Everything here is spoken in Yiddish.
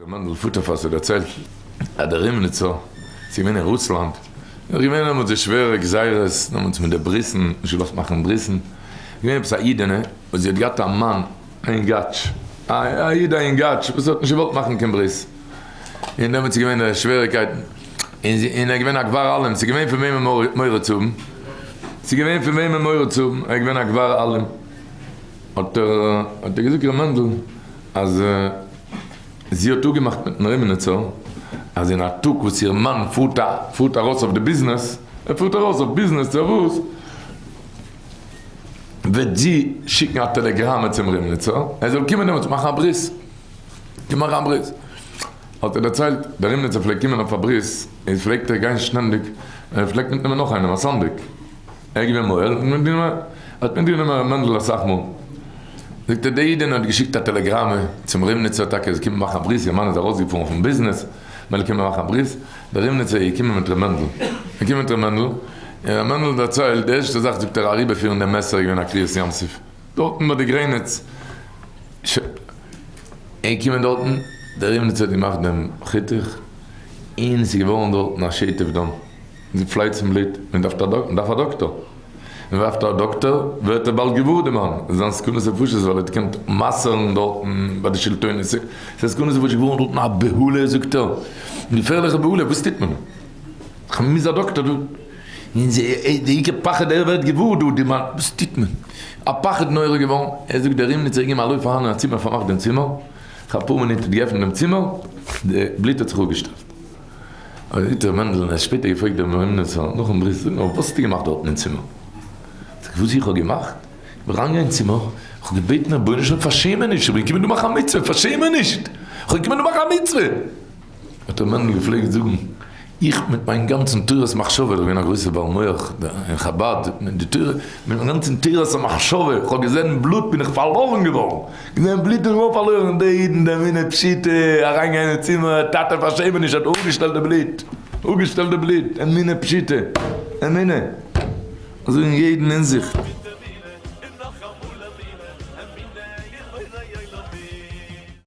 ר' מענדל פוטערפאס האט דערציילט אז דער רימניצער איז געווען אין רוסלאנד, איז געווען דעמאלטס די שווערע גזירות, דעמאלטס מיט די ברית'ן, נישט געלאזט מאכן ברית'ן, געווען עפעס א אידענע וואס זי האט געהאט א מאן א אינגאטש, א איד א אינגאטש וואס האט נישט געוואלט מאכן קיין ברית, און דעמאלטס איז געווען די שוועריקייטן, און זי, און ער איז געווען א גבר אלים, ס'איז געווען פון וועמען מורא צו האבן, ס'איז געווען פון וועמען מורא צו האבן, ער איז געווען א גבר אלים, האט ער, האט ער געזאגט ר' מענדל אז זי האט אפגעמאכט מיטן רימניצער אז אין א טאג וואס איר מאן פארט פארט ארויס אויף די ביזנעס, ער פארט ארויס אויף ביזנעס צו וואס, וועט זי שיקן א טעלעגראמע צום רימניצער ער זאל קומען דעמאלטס מאכן א ברית, קומען מאכן א ברית. האט ער דערציילט, דער רימניצער פלעגט קומען אויף א ברית, איז פלעגט ער גיין שטענדיג, און ער פלעגט מיטנעמען נאך איינעם א סנדק, ער איז געווען מוהל, און ער האט מיטגענומען ר' מענדל אסאך מאל. זאגט ער, די אידענע האט געשיקט א טעלעגראמע צום רימניצער טאקע ער זאל קומען מאכן א ברית, איר מאן איז ארויסגעפארן אויפן ביזנעס, מילא קומען מאכן א ברית, דער רימניצער איז געקומען מיט ר' מענדל, ער קומט מיט ר' מענדל, און ר' מענדל דערציילט, די ערשטע זאך זאגט ער אריבערפירן דעם מעסער איז געווען א קריעת ים סוף, דארטן ביי די גרעניץ, ש. ער איז געקומען דארטן, דער רימניצער האט געמאכט דעם חיתוך, און עס איז געווארן דארטן א שטף דם. זי פלייצן בלוט, מען דארף א מען דארף א דאקטאר, מען ווארפט א דאקטאר, ווערט ער באלד געוואר די מאן, זיין סכנת נפשות ווייל ער האט געקענט מסר'ן דארטן ביי די שלטונות, ס'איז א סכנת נפשות געווארן דארטן א בהלה זאגט ער, געפערליכע בהלה, וואס טוט מען? כ'מוז א דאקטאר דא, און די עיקר פחד ער ווערט געוואר דא די מאן, וואס טוט מען? א פחד נורא געווארן, ער זאגט דער רימניצער איז געגעבן א לויף אריין אין א צימער פארמאכט דעם צימער, נאך אפאר מינוט האט געעפנט דעם צימער, די בלוט האט זיך אפגעשטעלט. האט ר' מענדל ערשט שפעטער געפרעגט דעם רימניצער נאכן ברית, זאג נאר, וואס האסטו געמאכט דארטן אין צימער? זאגט ער, וואס איך האב געמאכט? איך בין אריינגעגאנגען אין צימער, איך האב געבעטן רבונו של עולם פארשעם מיר נישט, איך בין געקומען דא מאכן א מצוה, פארשעם מיר נישט, איך בין געקומען דא מאכן א מצוה! האט ר' מענדל געפלעגט זאגן, איך מיט מיין גאנצן תורת מחשבה, איך בין א גרויסער בעל מח אין חבד, מיט די תורה, מיט מיין גאנצן תורת המחשבה, איך האב געזען בלוט בין איך פארלארן געווארן, געזען בלוט בין איך געווארן פארלוירן, די אידן די אמונה פשוטה, אריינגיין אין צימער, טאטע פארשעם מיר נישט, האט אפגעשטעלט די בלוט, אפגעשטעלט די בלוט, אמונה פשוטה, אמונה, אזוי אין יעדן הינזיכט.